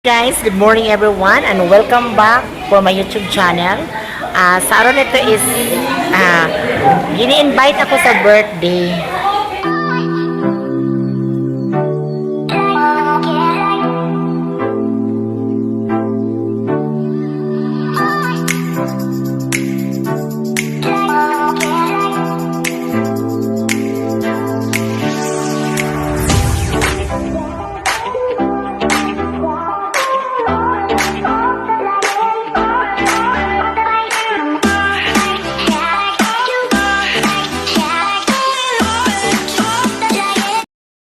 Guys, good morning everyone and welcome back for my YouTube channel. Sa araw nito is gini-invite ako sa birthday.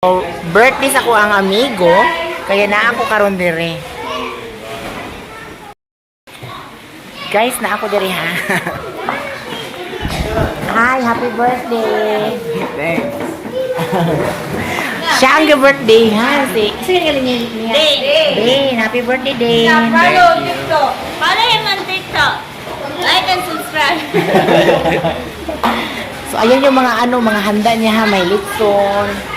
So, birthday sa ako ang amigo, kaya na ako karon dire. Guys, na ako dire ha. Hi, happy birthday. Thanks. Siya ang birthday ha. Si, sino yung niya? Dane. Dane, happy birthday, Dane. Follow TikTok. Follow him on TikTok. Like and subscribe. So, ayan yung mga ano, mga handa niya ha. May litson.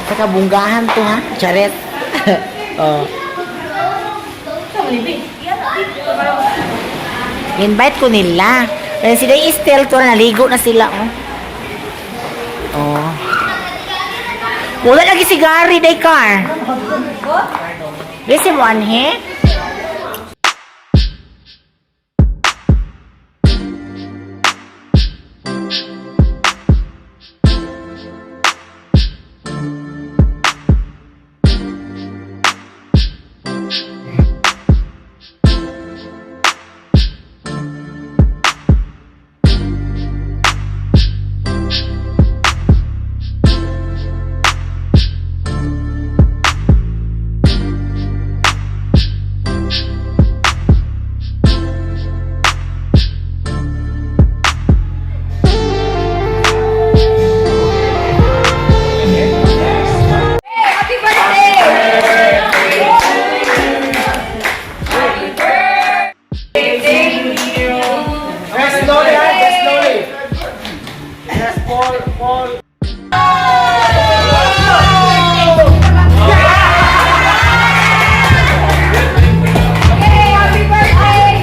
Saka bunggahan to ha. Charet. Oh. Invite ko nila. Ayan sila yung Estelle to, naligo na sila oh. Oh. Wala lagi si Gary day car. This is one here. Happy birthday! Just slowly, ha? Just slowly. Just fall, fall. Happy birthday!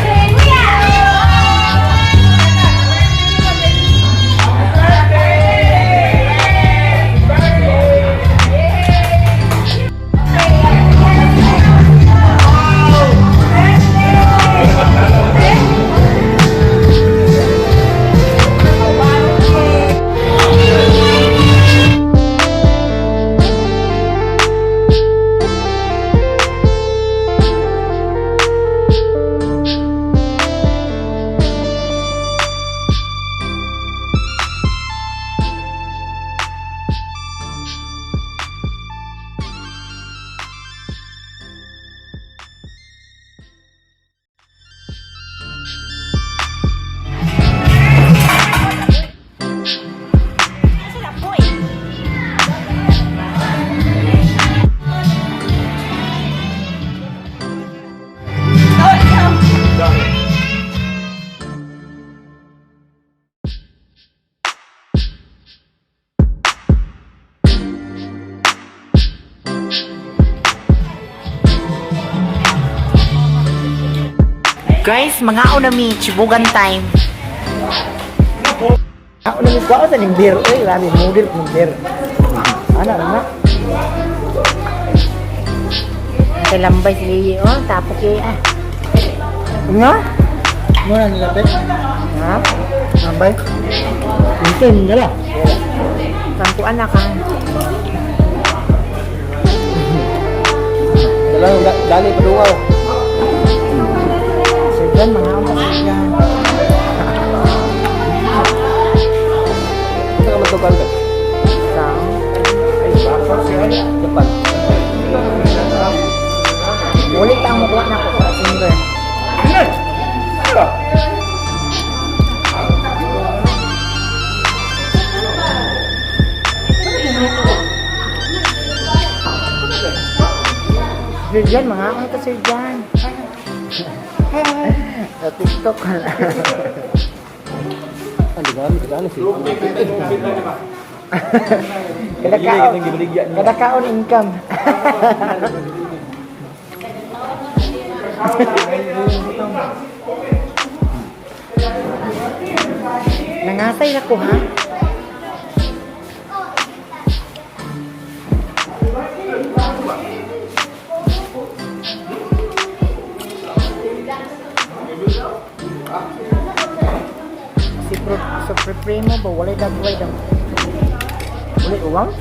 Guys, mga una mi, chibugan time. Ako na mi kuha sa ning beer, oy, grabe model kung beer. Ana na. Kay lambay si Lili, oh, tapok kay ah. Nga? Muna nilapit. Ha? Nambay. Mintin, dala. Kampuan na ka. Dala, dali, padungaw. Sir John, mga una Sir John. Ito ka matukan ka. So, Ay, bakit siya? Japan. ulit ang mukuha na ko sa December. Sir John, mga una ka Sir John. Sa TikTok ka lang. Ang dami, dami siya. Kada kaon, kada kaon income. Nangasay na ko, ha? Si Pro, sa Primo ba? Walay dagway daw. Walay uwang?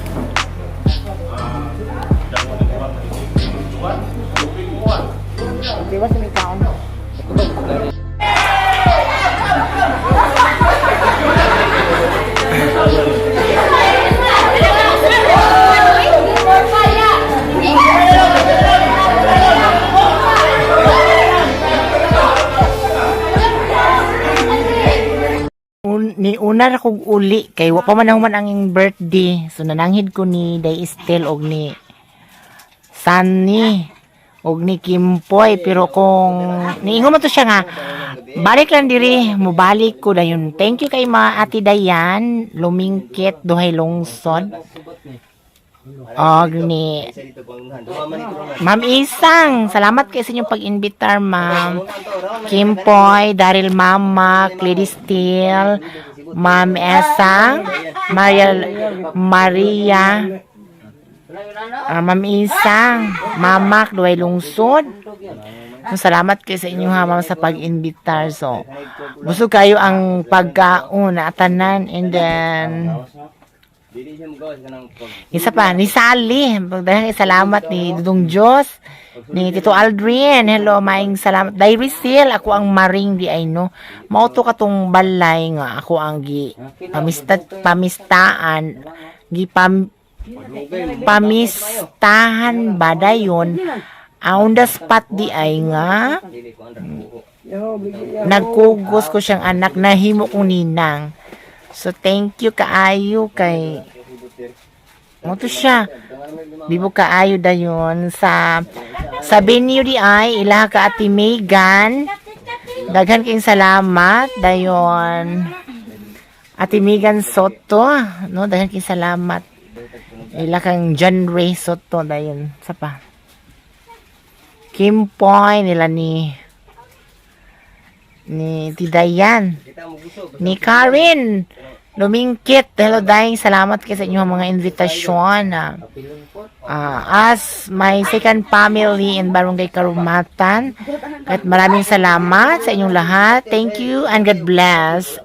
Okay ba sa may taon? Ni una ra kog uli kay wa pa man human ang iyang birthday. So nananghid ko ni Day Estel og ni Sunny og ni Kimpoy, pero kung niingon man to siya nga balik lang diri, mobalik ko dayon. Thank you kay ma Ate Dayan Lumingkit Duhay Lungsod og ni Ma'am Isang, salamat kay sa inyong pag-invitar, Ma'am. Kimpoy, Daryl Mama, Clady Steele, Ma'am Esang, Maria, Maria, Ma'am Isang, Mamak, Duay Lungsod. So, salamat kay sa inyo ha, ma'am, sa pag-invitar. So, busog kayo ang pagkaon na tanan and then isa pa, ni Sally. Dahil salamat ni Dudong Diyos, ni Tito Aldrin. Hello, maing salamat. Dahil Rizal, ako ang maring di ay no. Mauto ka tong balay nga ako ang gi pamista, pamistaan gi pamistahan ba dayon on the spot di ay nga nagkugos ko siyang anak nahimo kong ninang. So thank you kaayo kay mo to siya. Bibo kaayo dayon sa venue di ay ilaha ka Ate Megan. Daghan kayong salamat dayon. Ate Megan Soto, no, daghan kayong salamat. Ila kang John Ray Soto dayon sa pa. Kim Poy nila ni Tidayan ni Karen Lumingkit. Hello, Daing. Salamat kay sa inyong mga invitasyon. As my second family in Barangay Karumatan. At maraming salamat sa inyong lahat. Thank you and God bless.